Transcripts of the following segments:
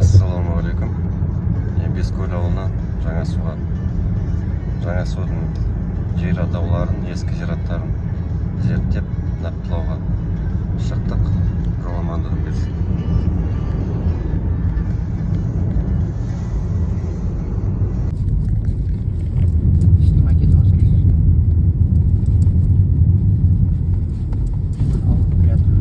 Ассалаумағалейкум. Бескөл ауылынан Жаңасуға, Жаңасудың жер атауларын, ескі жер аттарын зерттеп, нақтылауға шықтық. Жол амандығын берсін. Снимать етіп отырсыз. Алып келатыр.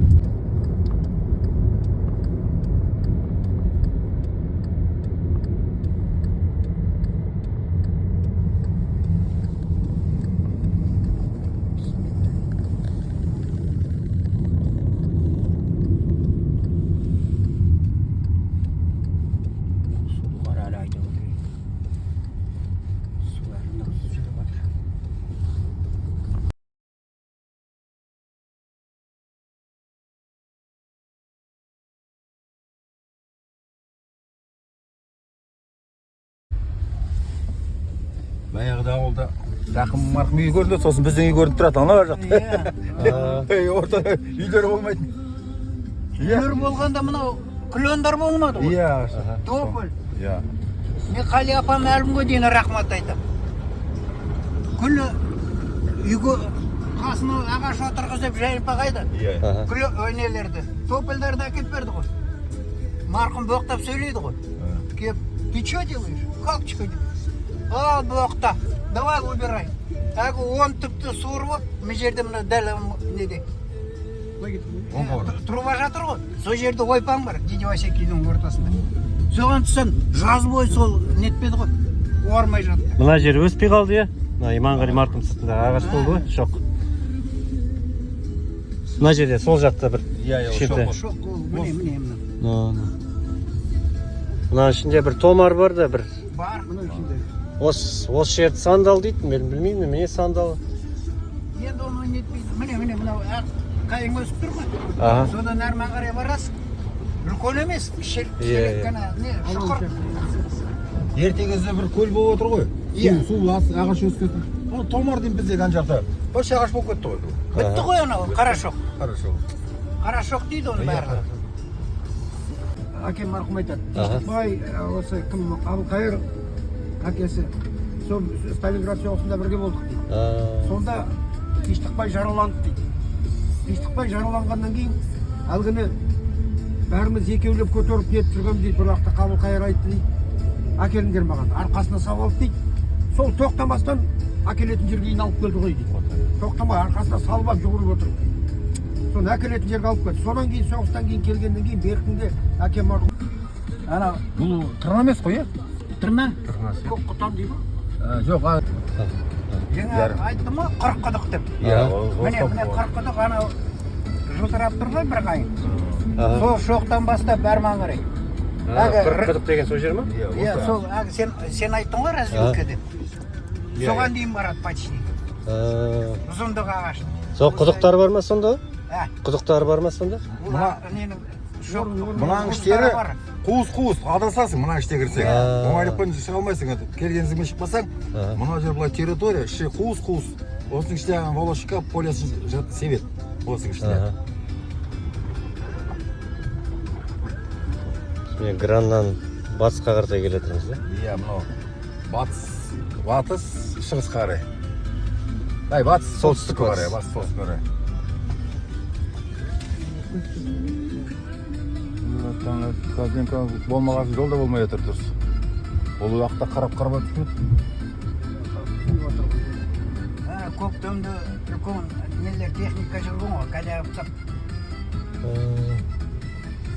Сулар әлі айдап отыр. Су әлі нығыз жүріп жатыр. Баяғыда ауылда жақын марқұм үй көрінеді, сосын біздің үй көрініп тұрады анау жақта. Ей, ортада үйлері болмайтын. Үйлер болғанда мынау клендар болмады ғой. Тополь. Мен Қали апам әлі күнге дейін рахмат айтамын. Күлі үйге қасына ағаш отырғызып жайылпа қайда? Күлі нелерді, топольдарды әкеліп берді ғой. Марқұм боқтап сөйлейді ғой. Кеп, ты что делаешь? Как что делаешь? Ал боқта, давай убирай. Әлгі 10 түпті суырып алып, мына жерде мына дәл неде? Труба жатыр ғой. Сол жерде ойпаң бар, Диди Васекидің ортасында. Соған түссең, жаз бойы сол нетпеді ғой. Ормай жатты. Мына жер өспей қалды, иә. Мына Иманғали марқұм сыртындағы ағаш болды ғой, шоқ. Мына жерде, сол жақта бір Иә, кішкентай. Шоқ ол, міне, міне, міне. Мына ішінде бір томар бар да бір. Бар, мына ішінде. Осы жерді сандал дейді, мен білмеймін, немене сандал. Енді оны нетпейді. Міне, міне, мынау ақ қайың өсіп тұр ғой. Содан әрмен қарай барасың. Үлкен емес, шелек Иә. қана, не, шұқыр. Ерте кезде бір көл болып отыр ғой. Иә. Су ағаш өскен. Оны томар деймін біздегі ана жақта. Вообще ағаш болып кетті ғой. Бітті ғой анау, қарашоқ. Хорошо. Қарашоқ дейді оның барлығы. Әкем марқұм айтады. Бай, осы кім, Әбілқайыр әкесі, сол Сталинград соғысында бірге болдық дейді. Сонда Тиштықбай жараланды дейді. Тиштықбай жараланғаннан кейін әлгіні бәріміз екеулеп көтеріп нетіп жүргенбіз дейді. Бір уақытта Қабылқайыр айтты дейді, әкеліңдер маған, арқасына салып алды дейді. Сол тоқтамастан әкелетін жерге дейін алып келді ғой дейді. Тоқтамай арқасына салып алып жүгіріп отырып дейді. Соны әкелетін жерге алып келді. Содан кейін, соғыстан кейін келгеннен кейін бертінде әкем марқұм Анау Бұл тырна емес қой, иә? тырна, көк құтан дейді ғой. Жоқ, а. Жаңа айттым ғой, қырық құдық деп. Иә, Міне, міне, қырық құдық анау жылтырап тұр ғой бір қайың. Сол шоқтан бастап әрмен қарай. Әлгі Қырық құдық деген сол жер ма? Иә, сол әлгі сен айттың ғой развилка деп. Соған дейін барады почти. Ұзындығы ағаштың. Сол құдықтар бар ма сонда? Ә, Құдықтар бар ма сонда? ол ненің шоқ Мынаның уыстары іштері бар. қуыс қуыс, адасасың мына іште кірсең. Оңайлықпен шыға алмайсың енді. Келген ізіңмен шықпасаң, мына жер былай территория, іші қуыс қуыс. Осының ішінде волошка полясын себеді. Осының ішінде. Міне, Граннан батысқа қарата келе жатырмыз да. Иә, мынау батыс, батыс шығысқа қарай. Ай, батыс Солтүстік солтүстікке қарай, батыс. Батыс солтүстікке қарай. Болмаған жол да болмай жатыр дұрыс. Ол уақытта қарап қарап түседі. Ә, көктемде үлкен нелер, техника жүрген ғой, кәдеғып тастап.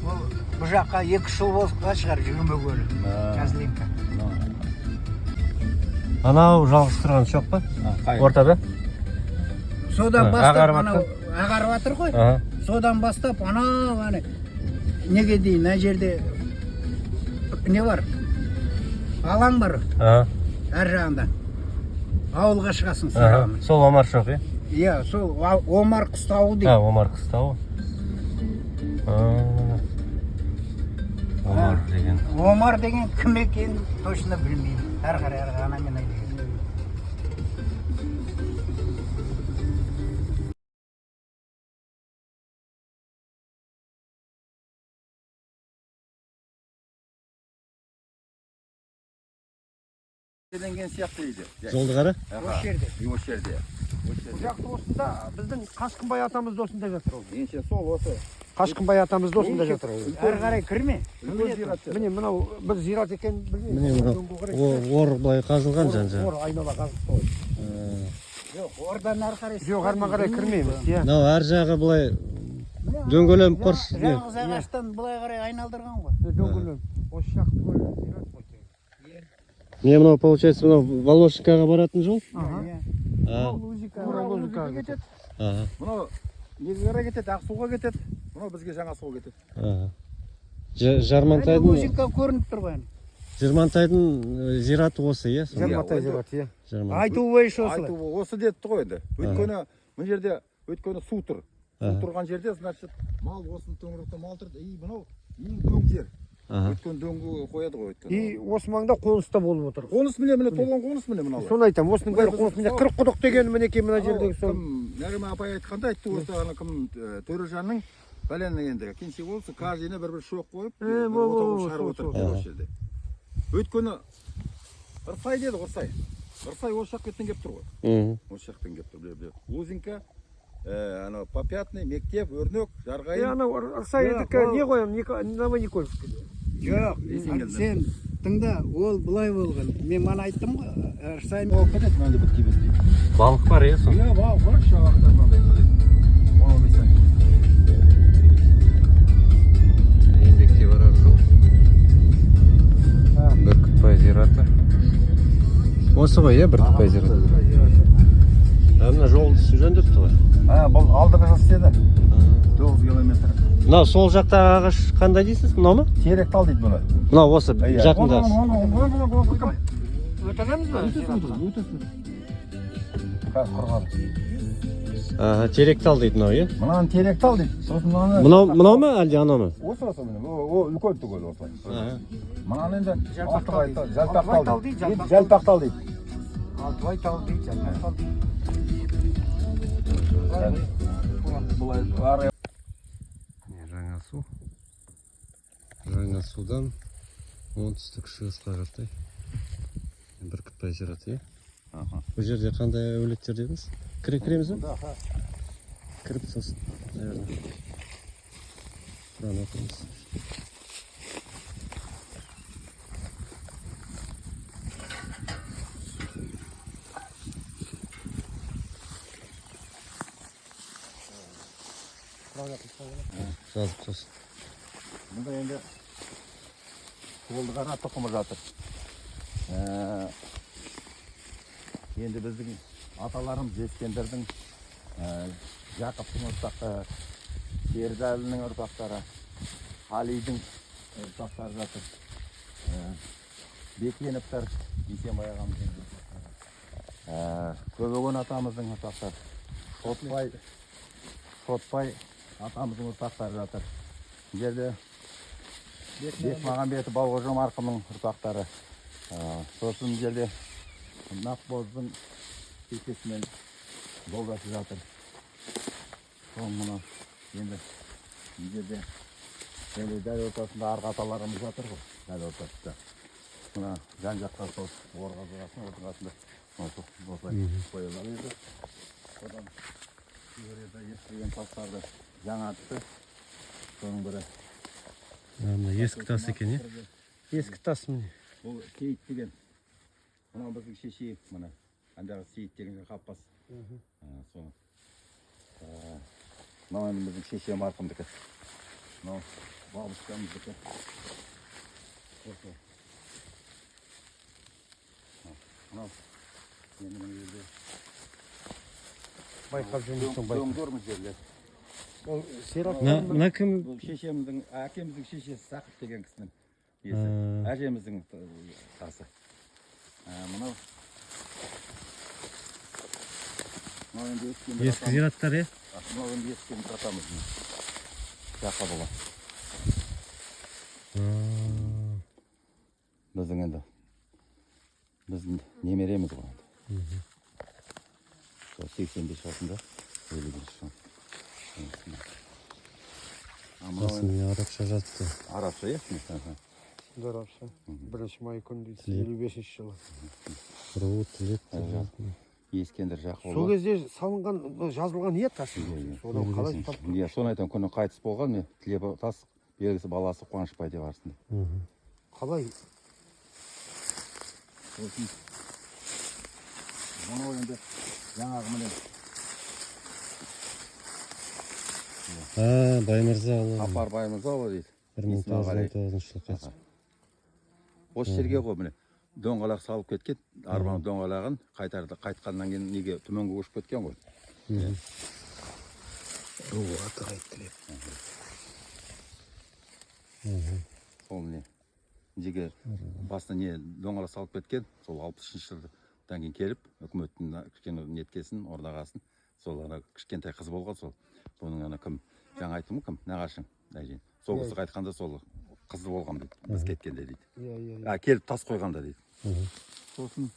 Ол бұл жаққа 2-3 жыл болған шығар жүрмегелі. Козлинка. Анау жалғыз тұрған шоқ па? Ортада? Содан бастап ағарып анау ағарып жатыр ғой. Содан бастап анау ана неге дейін, мына жерде не бар? Алаң бар әр жағында. Ауылға шығасың сол жағынан. Сол Омар шоқ, иә? Иә, сол Омар қыстауы дейді. Омар қыстауы. Омар деген. Омар деген кім екенін точно білмеймін. Әрі қарай, әрі қарай анамен айта. Жерленген сияқты дейді. Жолды қара. Аха. Осы жерде. И осы жерде. Осы Бұл жерде. жақта осында біздің Қашқынбай атамыз да осында жатыр ол. Ендеше сол осы. Қашқынбай атамыз да осында жатыр ол. Әрі қарай кірме. Үлкен зират жер. Міне, мынау бір зират екенін білмеймін. Міне, мынау ор былай қазылған жан жағы. Ор айнала қазып қойған. Жоқ, ордан әрі қарай. Жоқ, әрмен қарай кірмейміз, иә. Мынау әр жағы былай дөңгеленіп қорш не. Жалғыз ағаштан былай қарай айналдырған ғой. Дөңгелен. Осы жақ түгел зират қой. Міне, мынау, получается, мынау Волошинкаға баратын жол. Иә. А, Музыка. Музыка кетеді. аха, Мынау неге қарай кетеді? Ақсуға кетеді. Мынау бізге жаңа суға кетеді. Аха. Жармантайдың Музыка көрініп тұр ғой. Жармантайдың зираты осы, иә? Сонда? Жарматай зираты, иә. Жармантай. Айтуы бойынша осылай. Айтуы осы депті ғой енді. Өйткені мына жерде, өйткені су тұр. Су тұрған жерде, значит, мал осы төңіректе мал тұр. И мынау ең дөң жер. Өйткені дөңгі қояды ғой өйткені. И осы маңда қоныс та болып отыр. Қоныс, міне, міне, толған қоныс, міне, мыналар. Соны айтамын, осының бәрі Міне қоныс. Міне, біз қырық құдық деген, мінекей, мына Анау жердегі сол. Кім, Нәрима апай айтқанда айтты осы, ана кім, Төрежанның бәленің енді келіншегі болса, каждый іне бір бір шоқ қойып, бір отау қылып шығарып сол, отыр сол. деді осы жерде. Өйткені Ырсай деді, Ырсай. Ырсай осы жақ беттен келіп тұр ғой. Осы жақтан келіп тұр, біле. Лузинка, анау Попятный, мектеп, Өрнек, Е, Жарғайын. анау Ырсайдікі не қоямын, Новоникольский. Жоқ, Есенгелді. сен тыңда, ол былай болған. Мен мана айттым ғой, Ырсай. Болып кетеді мынандай бітті бітті. Балық бар, иә, сонда? Иә, балық бар, шабақтар мынандай мынандай. 10-15 сантиметр. Еңбекке барар жол. Бүркітбай зираты. Осы ғой, иә, Бүркітбай зираты. А, мына жолды жөндепті ғой. А, бұл алдыңғы жыл істеді. 9 километр. Мынау сол жақтағы ағаш қандай дейсіз? Мынау ма? Терек тал дейді бұны. Мынау осы жақында. Өтеміз ба? Қазір құрғады. Аха, терек тал дейді мынау, иә? Мынаны терек тал дейді. Сосын мынаны Мынау, мынау ма, әлде анау ма? Осы, осы, міне. О, үлкен түгел осылай. Аха. Мынаны енді Жалпақ тал дейді. Жалпақ Алтыбай тал тал дейді. дейді, Енді жалпақ жалпақ тал дейді. Алтыбай тал дейді, жалпақ тал дейді. Былай ары. Жаңа су. Жаңа судан оңтүстік шығысқа қаратай Бүркітбай зираты, иә? Аха. Бұл жерде қандай әулеттер дедіңіз? Кіреміз бе? Кіріп, сосын, наверное, Құран оқимыз. Жазып сосын. Мұнда енді Қолдықара тұқымы жатыр. Енді біздің аталарымыз Ескендірдің, Жақыптың ұрпақтары, Сердәлінің ұрпақтары, Қалидің ұрпақтары жатыр. Бекеновтар, Дүйсенбай ағамыздың ұрпақтары. Көбеген атамыздың ұрпақтары, Шотбай атамыздың ұрпақтары жатыр. Бұл жерде Бекмағамбетов Балғожа марқұмның ұрпақтары. Сосын бұл жерде Нақбоздың шешесі мен жолдасы жатыр. Сол мына енді бұл жерде енді дәл ортасында арғы аталарымыз жатыр ғой, дәл ортасында. Мына жан жаққа сол ор қазғасын, ордың қасында осы осылай қойылар еді. Одан кейбір ескірген тастарды жаңартты. Соның бірі Мына ескі тас екен, иә? Ескі тас, міне. Бұл Сейіт деген. Мынау біздің шешей, мына. Андағы Сейіт деген Қаппас. Соны. Мынау енді біздің шеше марқұмдікі. Мынау бабушкамыздікі. Осы. Мынау енді мына жерде Байқап жүрмісің, байқап. дөңдер мына жерлер. Ол зират. Мына кім? Бұл шешеміздің, әкеміздің шешесі Сақып деген кісінің несі. Әжеміздің тасы. Мынау енді Ескендір Ескі атамыз. зираттар, иә? Мынау енді Ескендір атамыздың Жақып. Біздің енді біздің немереміз ғой енді. Сол 85 жасында, 51 жыл. А мынау Сосын арабша жазыпты. Арабша, иә? Аха. Дарапша. 1 май күні дейді, Тілеп. 55-жылы. Ру Тілеп деп жазылған. Ескендір Жақұлы. Сол кезде салынған, жазылған ие тас. Содан қалай ұстап Иә, соны айтамын, күні қайтыс болған, мен Тілеп тас белгісі баласы Қуанышбай деп арсында. Қалай? Сосын мынау енді жаңағы міне. А, Баймырзаұлы. Сапар Баймырзаұлы дейді. 1919 жылы қайтыс. Осы жерге ғой, міне, доңғалақ салып кеткен, арбаның доңғалағын қайтарды, қайтқаннан кейін неге төменге көшіп кеткен ғой. Ру аты Тілеп. Сол міне неге басына не доңғалақ салып кеткен, сол 60-жылдан кейін келіп үкіметтің кішкене неткесін орнағасын, сол ана кішкентай қыз болған, сол бұның ана кім, жаңа айттым ғой, кім, нағашым әжең, сол кісі қайтқанда сол қызы болған дейді, біз кеткенде дейді. Иә, иә. А, келіп тас қойғанда дейді. Сосын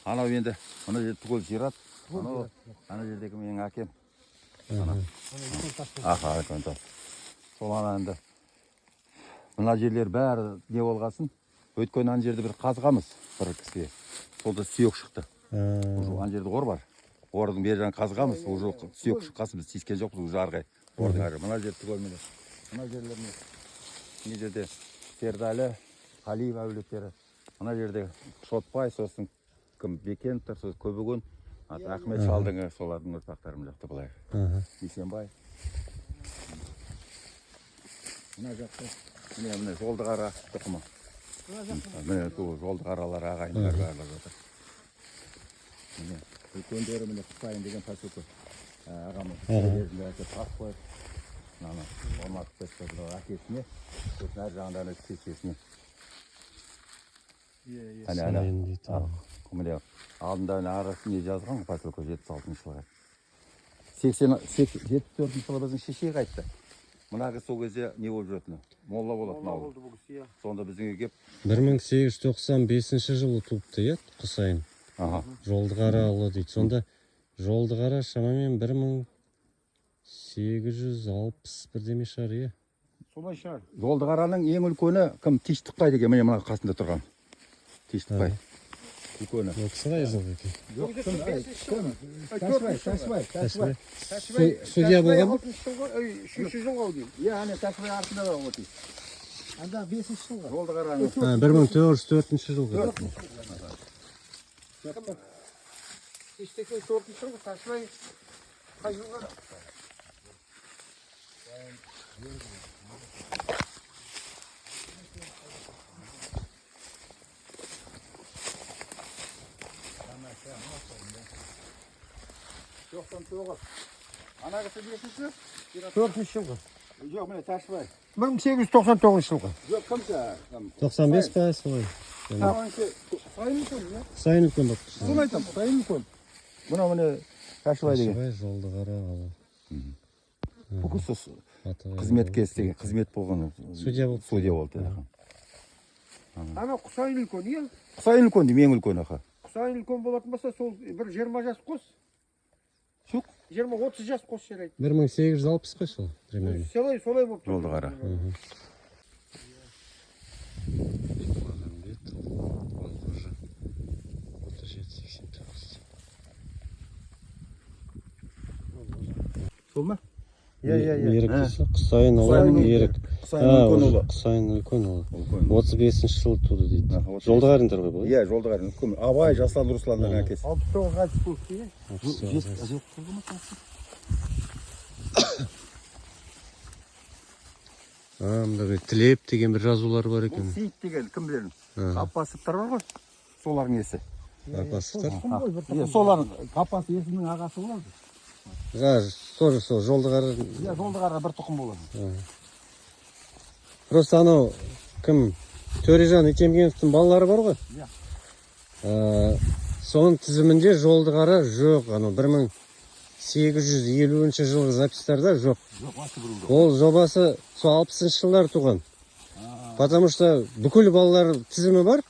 анау енді мына жер түгел зират, анау ана жердегі менің әкем. Ана. Аха, үлкен тас. Сол ана енді мына жерлер бәрі не болғасын, өйткені ана жерде бір қазғанбыз бір кісіге. Сонда сүйек шықты. Уже ана жерде ор бар. Ордың бер жағын қазғанбыз, уже сүйек шыққасын біз тиіскен жоқпыз уже ары қарай. Ордың ары. Мына жер түгел міне. Мына жерлер міне. Мына жерде Сердәлі, Қалиев әулеттері. Мына жерде Шотбай, сосын кім, Бекеновтар, сосын Көбеген, Ахмет шалдың, солардың ұрпақтары мына жақта былай. Дүйсенбай. Мына жақта міне, міне Жолдықара тұқымы. Міне сол Жолдықаралар ағайындар барлығы жатыр. Міне үлкендері, міне Құсайын деген поселке. Ағамыз кезінде әке тас қойып, мынаны орнатып кетті мынау әкесіне, сосын ар жағында ана шешесіне. Әне, әне. Құсайын дейді. Міне алдында ана арасы не жазған ғой, поселке 76-жылғы. 74 жылы біздің шеше қайтты. Мына қыз сол кезде не болып жүретін? Молла болатын ауыл. Болды бұл кісі, иә. Сонда біздің үйге келіп, 1895 жылы туыпты, иә, Құсайын. Аха. Жолдықараұлы дейді. Сонда Жолдықара шамамен 1860 бірдеме шығар, иә? Солай шығар. Жолдықараның ең үлкені кім? Тиштікбай деген, міне мына қасында тұрған. Тиштікбай. Үлкені. Ол кісі қай жылғы екен? Жоқ, кім? Кім? Тәшібай, Тәшібай, Тәшібай. Судья болған ба? 6-жылғы, 3-жылғы ау деймін. Иә, әне Тәшібай артында бар ғой. Анда 5-жылғы. Жолдықараның. А, 1904 жылғы. Ештеңе 4-жылғы, Тәшібай қай жылғы? 99. Ана кісі нешінші? 4-жылғы. Жоқ, міне Тәшібай. 1899 жылғы. Жоқ, кімші? 95 па, солай. Құсайын үлкен, иә? Құсайын үлкен болып тұр. Соны айтамын, Құсайын үлкен. Мына міне Тәшібай деген. Тәшібай Жолдықараұлы. Бұл кісі Аты қызметке істеген, қызмет болған. Судья болды. Судья болды. Ана Құсайын үлкен, иә? Құсайын үлкен деймін, ең үлкен, аха. Құсайын үлкен болатын болса, сол бір 20 жас қос. Жоқ. 20-30 жас қос жарайды. 1860 қой сол, примерно. Солай, солай болып тұр. Жолдықара. Бекмағамбет Балғожа. 37 89. Сол ма? Иә, иә, иә. Ерік дейсіз, Құсайынұлы Ерік. Құсайын үлкен ұлы. Құсайын үлкен ұлы. Үлкен. 35 жылы туды дейді. Аха, 35. Жолдықариндар ғой бұл, иә? Иә, Жолдықарин. Үлкен. Абай, Жаслан, Русланның әкесі. 69 қайтыс болыпты, иә? 69. А, мында бір Тілеп деген бір жазулар бар Бұл екен. Сейіт деген кім білер? Аппасовтар бар ғой. Солардың несі. Аппасовтар. Иә, солардың папасы Есімнің ағасы болады. А, тоже сол Жолдықара. Иә, Жолдықара бір тұқым болады. Просто анау кім, Төрежан Итемгеновтің балалары бар ғой. Иә. Соның тізімінде Жолдықара жоқ. Анау 1850 жылғы записьтарда жоқ. Жоқ, вообще біреу жоқ. Ол жобасы сол 60 жылдары туған. Потому что бүкіл балалар тізімі бар.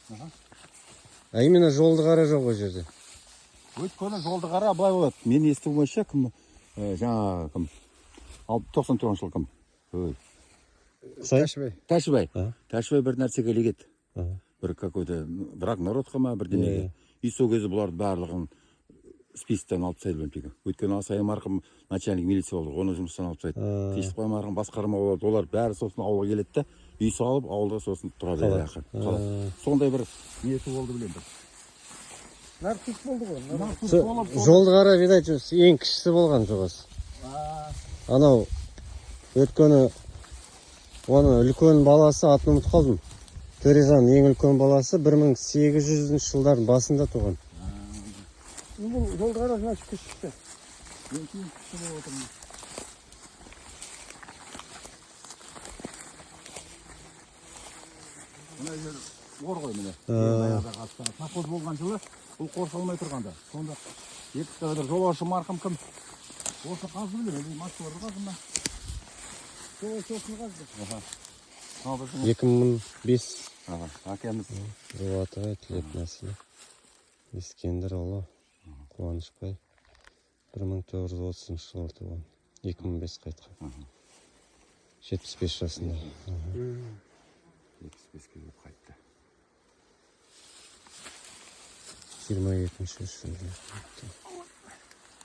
А именно Жолдықара жоқ ол жерде. Өйткені Жолдықара былай болады. Мен естуім бойынша кім, жаңағы кім? 99 жыл кім? Ой. Құсайын? Тәшібай. Тәшібай. А. Тәшібай бір нәрсеге ілігеді. Аха. Бір какой-то враг народқа ма, бірдемеге. Иә. И сол кезде бұлардың барлығын списоктан алып тастайды білмеймін. Өйткені Асайын марқұм начальник милиция болды, оны жұмыстан алып тастайды. Тиштықбай марқұм басқарма болады, олар бәрі сосын ауылға келеді да, үй салып, ауылда сосын тұра береді ақыры. Қалады. Сондай бір ниеті болды білемін бір. Нарцисс болды ғой. Нарцисс болып, Жолдықара, видать, ең кішісі болған жобасы. Анау өткені оны үлкен баласы, атын ұмытып қалдым. Төрежан ең үлкен баласы 1800 жылдардың басында туған. Бұл Жолдықара, значит, кішісі. Ең кіші болып отырмын. Мына жер ор ғой, міне. Аяғы астана. Совхоз болған жылы бұл қоршалмай тұрғанда. Сонда екі қадыр жолаушы марқұм кім? Осы қазды білемін, енді Москвада қазды ма? Сосын қазды. Аха. Мынау біздің 2005. Аха, әкеміз. Дулатова Тілеп Нәсілі. Ескендірұлы Қуанышбай 1930 жылы туған. 2005 қайтқан. 75 жасында. 75-ке келіп қайтты. 22 шілде.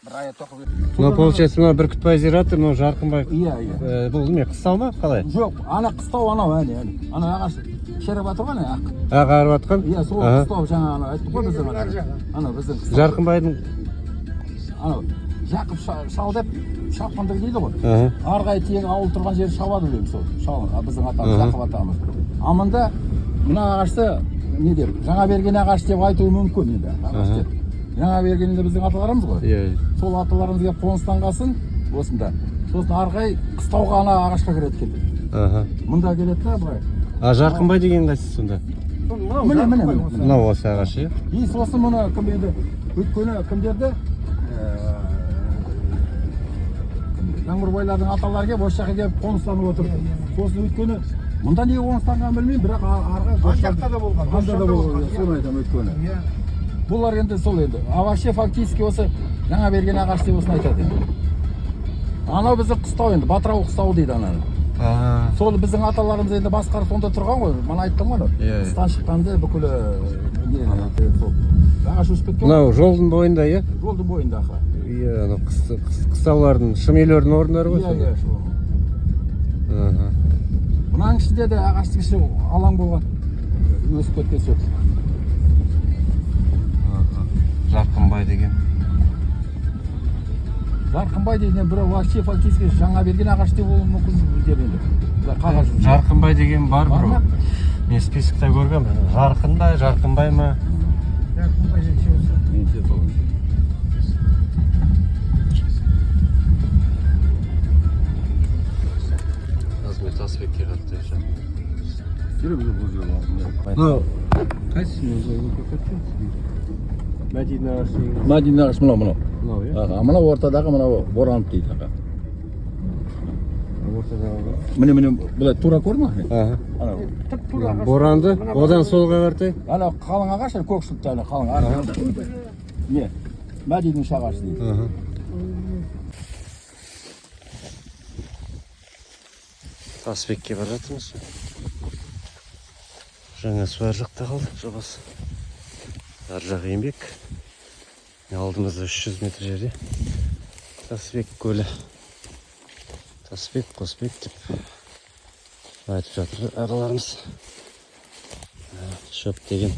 Бір аят оқып. Мынау, получается, мынау Бүркітбай зираты, мынау Жарқынбай. Иә. Бұл не, қыстау ма, қалай? Жоқ, ана қыстау анау, әне, әне. Ана ағаш шіріп жатыр ғой, ана ақ. Ағарып жатқан? Иә, сол қыстау жаңа ана айттық қой біздің ана. Ана біздің қыстау. Жарқынбайдың Анау Жақып шал деп шапқындық дейді ғой. Аха. Ары қарай тегі ауыл тұрған жері шабады білемін сол. Шал, біздің атамыз, Жақып атамыз. А мында мына ағашты не деп, жаңа берген ағаш деп айтуы мүмкін енді. Ағаш деп. Жаңа берген енді біздің аталарымыз ғой. Иә. Сол аталарымыз келіп қоныстанғасын осында. Сосын ары қарай қыстауға ана ағашқа кіреді екен. Аха. Мында келеді да былай. А Жарқынбай деген қайсысы сонда? Міне, міне, міне. Мынау осы ағаш, иә? И сосын мұны кім енді, өйткені кімдерді, Жаңбырбайлардың аталары келіп осы жаққа келіп қоныстанып отыр. Сосын өйткені мұнда неге қоныстанғанын білмеймін, бірақ ары Ан жақта да болған. Анда да болған, соны айтамын өйткені. Иә. Бұлар енді сол енді. А вообще фактически осы жаңа берген ағаш деп осыны айтады енді. Анау біздің қыстау енді, Батырау қыстауы дейді ананы. Сол біздің аталарымыз енді басқарып сонда тұрған ғой. Мана айттым ғой. Иә, иә. Қыстан шыққанда бүкіл не сол ағаш өсіп кеткен. Мынау жолдың бойында, иә? Жолдың бойында аха. Иә, анау қыстаулардың, шым үйлердің орындары ғой Иә, сонда. иә, сол. Аха. Мынаның ішінде де ағаштың іші алаң болған. Өсіп кеткен сол. Жарқынбай деген. Жарқынбай деген біреу вообще фактически жаңа берген ағаш деп болуы мүмкін деп енді. Былай қағаз жүзінде. Жарқынбай деген бар Бар біреу. ма? Мен списокта көргенмін. Жарқынбай, Жарқынбай ма? Жарқынбай деген осы. Меніңше сол. Қазір мен Тасбекке қатты Жүріп жүр бұл жер. Мынау қайсысы? Мәдина ағашы деген. Мәдина ағаш мынау, мынау. Мынау, иә? Аха, мынау ортадағы мынау Боранов дейді аха. Ортадағы. Міне, міне, былай тура көрдің ма? Аха. Анау. Тып-тура ағаш. Боранды. Одан солға қаратай. Ана қалың ағаш, ана көк шөпті ана қалың ағаш. Не? Мәдидің ағашы дейді. Аха. Тасбекке бара жатырмыз. Жаңа су ар жақта қалды жобасы. Ар жағы Еңбек. Алдымызда 300 метр жерде Тасбек көлі. Тасбек, Қосбек деп айтып жатыр ағаларымыз. Шөп деген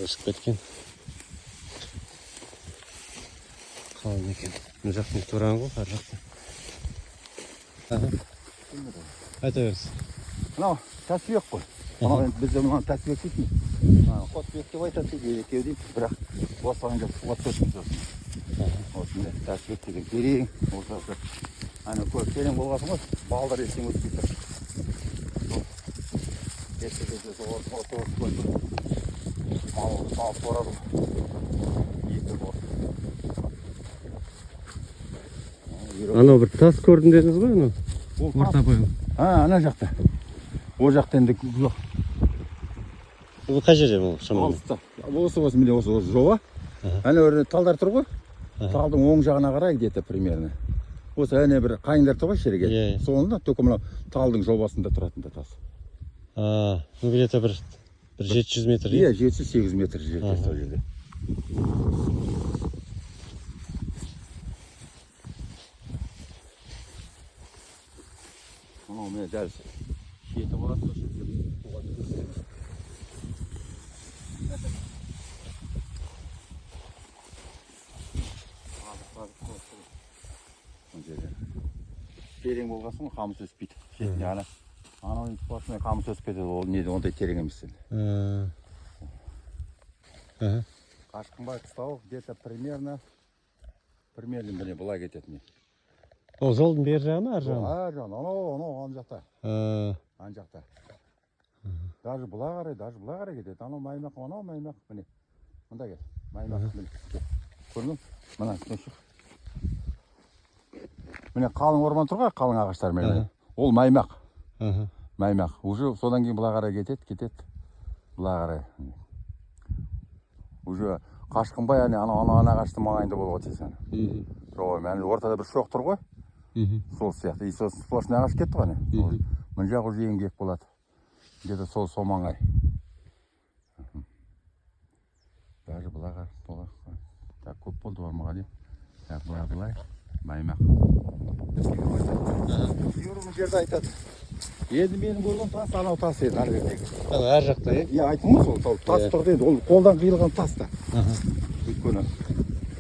өсіп кеткен. Қалың екен. Мына жақтың Туран ғой, ар жақта. Аха. Айта беріңіз. Мынау Тасбек қой. Мынау енді бізде мынаны Тасбек дейтін. Қосбек деп айтады дейді, екеуі дейді, бірақ осыған келіп суға түсетін сосын. Осы міне Тасбек деген терең ортасы. Ана көл терең болғасын ғой, балдар ертең өтпей тұр. Сол. Ертең сол осы көлді мал сорады ғой. Екі бор. Анау бір тас көрдім дедіңіз ғой, анау? Ол тас. Орта бойы. А, ана жақта. Ол жақта енді жоқ. Бұл қай жерде бұл шамамен? Алыста. Осы міне осы жоба. Ана жерде талдар тұр ғой. Талдың оң жағына қарай где-то примерно. Осы әне бір қайыңдар тұр ғой шереген. Иә, иә. Соның только мынау талдың жобасында тұратын да тас. А, ну где-то бір 700 метр, иә? Иә, 7-8 метр жерде сол жерде. Мынау міне дәл шеті болады сол жерде. Суға түседі. Мына жерде. Терең болған соң қамыс өспейді. Шетінде ана анау енді қамыс өсіп кетеді, ол не ондай терең емес енді. Аха. Қашқынбай қыстауы где-то примерно міне былай кетеді міне. Ол жолдың бер жағы ма, ар жағы ма? Ар жағын, анау анау ана жақта. Ана жақта. Даже былай қарай, даже былай қарай кетеді. Анау маймақ, анау маймақ, міне. Мында кел. Маймақ, міне. Көрдің бе? Мына үстіне шық. Міне қалың орман тұр ғой, қалың ағаштар міне. Ол маймақ. Маймақ. Уже содан кейін былай қарай кетеді, кетеді. Былай қарай. Уже Қашқынбай әне анау ана ағаштың маңайында болуға тиіс ана. Жоқ, әне ортада бір шоқ тұр ғой. Сол сияқты. И сосын сплошной ағаш кетті ғой әне. Мына жақ уже еңгек болады. Где-то сол маңай. Даже былай қарай, былай қарай. Так, көп болды бармаған дейін. Так, былай былай. Маймақ. Юрым жерді айтады. Енді менің көрген тас анау тас еді ана жердегі. Ана ар жақта, иә? Иә, айттым ғой сол тас тұрды енді, ол қолдан қиылған тас та. Өйткені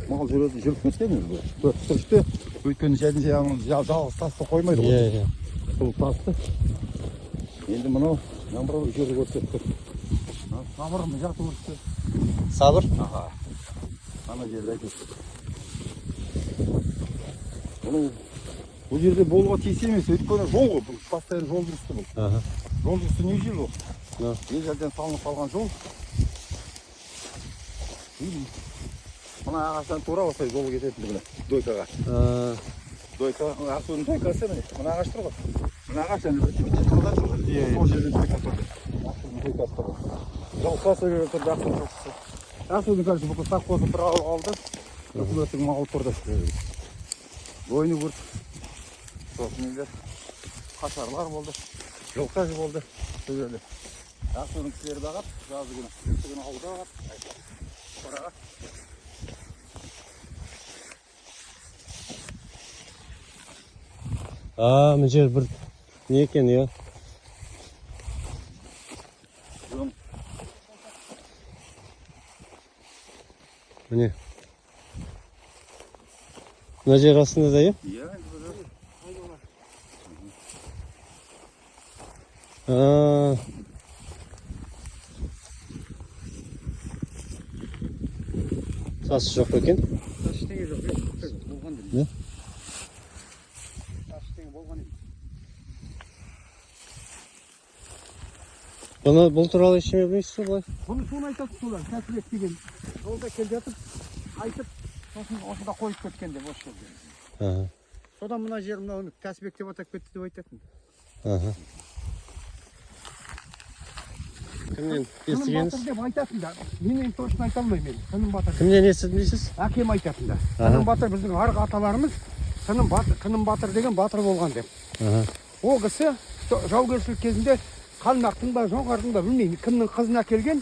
мал жүретін жүріп кеткен енді. Төрт бұрышты, өйткені жәдін жалғыз тасты қоймайды ғой. Иә, иә. Сол тасты. Енді мынау мынау жерді көрсетіп тұр. Сабыр мына жақты көрсетті. Сабыр? Аха. Ана жерді айтады. Бұның бұл жерде болуға тиіс емес, өйткені жол ғой, бұл постоянно жол жүрісті бұл. Жол жүрісті не жер ол? Ежелден салынып қалған жол. Мына ағаштан тура осылай жол кететін міне, дойкаға. Дойка, Ақсудың дойкасы міне, мына ағаш тұр ғой. Мына ағаш әне бір бітеп қалған жол. Сол жерден дойка тұрды. Ақсудың дойкасы тұр. Жылқы сол жерде тұрды, Ақсудың жылқысы. Ақсудың, короче, бүкіл совхозы бір ауыл алды. Үкіметтің малы тұрды. Дойны көрдік. Сосын нелер, қашарлар болды, жылқы болды сол жерде. Ақсудың кісілері бағады, жазы күні, қысы күні ауылда бағады, қораға. А, мына жер бір не екен, иә? Міне. Мына жер астында да, иә? Иә. Тас жоқ па екен? Тас ештеңе жоқ, болған Не? емес. Тас ештеңе болған емес. Бұны, бұл туралы ештеңе білмейсіз бе былай? Бұны соны айтады солар, Тәтібек деген жолда келе жатып, айтып, сосын осында қойып кеткен деп осы жерде. Содан мына жер мынау Тәсібек деп атап кетті деп айтатын. Кімнен Тыным естігенсіз? батыр деп айтатын да. Мен енді точно айта алмаймын енді. Тыным батыр. Кімнен естідім дейсіз? Әкем айтатын да. Тыным батыр біздің арғы аталарымыз Тыным батыр, Қыным батыр деген батыр болған деп. Ол кісі жаугершілік кезінде қалмақтың ба, жоңғардың ба білмеймін, кімнің қызын әкелген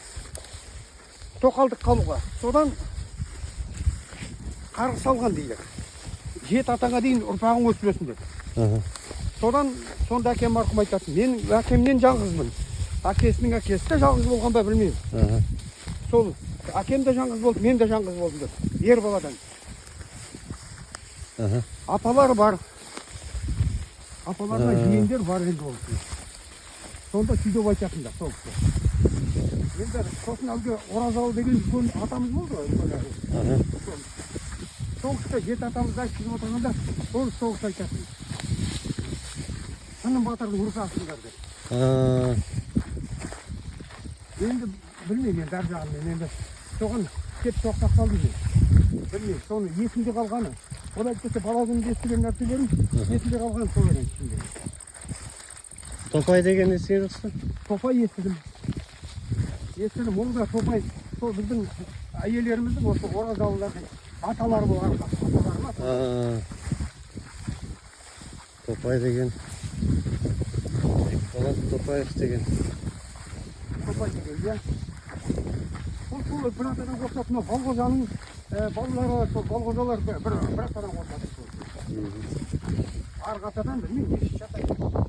тоқалдық қалуға. Содан қарғыс алған дейді. Жеті атаңа дейін ұрпағың өсіп өсін деп. Содан сонда әкем марқұм айтатын, мен әкемнен жалғызбын. Әкесінің әкесі де жалғыз болған ба білмеймін. Сол әкем де жалғыз болды, мен де жалғыз болдым деп. Ер баладан. Апалар бар. Апаларда жиендер бар енді ол кісі. Сонда сөйтіп айтатын да сол кісі. Енді сосын әлгі Оразалы деген үлкен атамыз болды ғой, үлкен әке. Сол кісі жеті атамызды айтып жүріп отырғанда сол кісі айтатын. Тыным батырдың ұрпағысыңдар деп. Енді білмеймін енді ар жағын мен енді соған кеп тоқтап қалдым мен. Білмеймін, соны есімде қалғаны. Ол әйтпесе бала күнінде естіген нәрселерім есімде қалған сол екен ішінде. Топай деген естіген жоқсыз ба? Топай естідім. Естідім, ол да топай. Сол біздің әйелеріміздің осы оразалылардың аталары болған. Аталары ма? Топай деген, Бекболат Топаев деген. Топай деген, иә. Ол сол бір атадан қосылады. Мынау Балғожаның балалары, сол Балғожалар бір атадан қосылады сол. Арғы атадан білмеймін, нешінші ата.